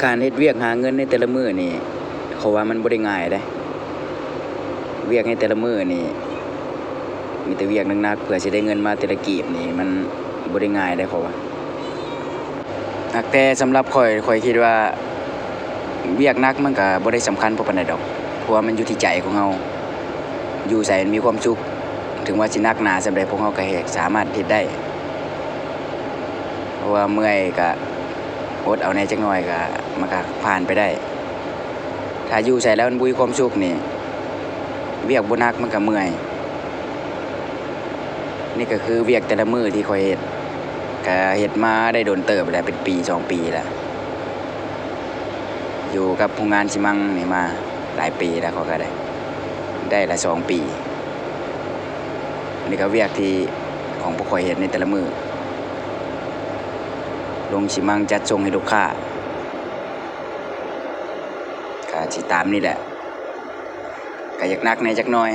ການເຮັດວຽກຫາເງິນໃນແຕ່ລະມື້ນີ້ ເຂົາວ່າມັນບໍ່ໄດ້ງ່າຍເດ້. ວຽກໃນແຕ່ລະມື້ນີ້ ມີແຕ່ວຽກໜັກໆ ເພື່ອຊິໄດ້ເງິນມາແຕ່ລະກີບນີ້ ມັນບໍ່ໄດ້ງ່າຍເດ້ ເຂົາວ່າ. ຫາກແຕ່ສຳລັບຂ້ອຍ ຂ້ອຍຄິດວ່າ ວຽກໜັກມັນກະບໍ່ໄດ້ສຳຄັນພໍປານໃດດອກ ເພາະວ່າມັນຢູ່ທີ່ໃຈຂອງເຮົາ. ຢູ່ໃສມັນມີຄວາມສຸກ ເຖິງວ່າຊິໜັກໜາສ່ຳໃດ ພວກເຮົາກະເຮັດ ສາມາດເຮັດໄດ້. ເພາະວ່າເມື່ອຍກະອົດເອົາແດ່ຈັກໜ້ອຍ ກະ ມັນກະຜ່ານໄປໄດ້. ຖ້າຢູ່ໃສແລ້ວມັນບໍ່ມີຄວາມສຸກນີ້ ວຽກບໍ່ໜັກມັນກະເມື່ອຍ. ນີ້ກະຄືວຽກແຕ່ລະມື້ທີ່ຂ້ອຍເຮັດ ກະເຮັດມາໄດ້ດົນເຕີບແລ້ວ ເປັນປີສອງປີແລ້ວ. ຢູ່ກັບໂຮງງານຊີມັງນີ້ມາຫຼາຍປີແລ້ວ ຂ້ອຍກະໄດ້ ໄດ້ລະສອງປີ. ນີ້ກະວຽກທີ່ ຂອງພວກຂ້ອຍເຮັດໃນແຕ່ລະມື້ ລົງຊີມັງ ຈັດສົ່ງໃຫ້ລູກຄ້າ ກະຊິຕາມນີ້ແຫຼະ ກະຢາກໜັກແດ່ຈັກໜ້ອຍ.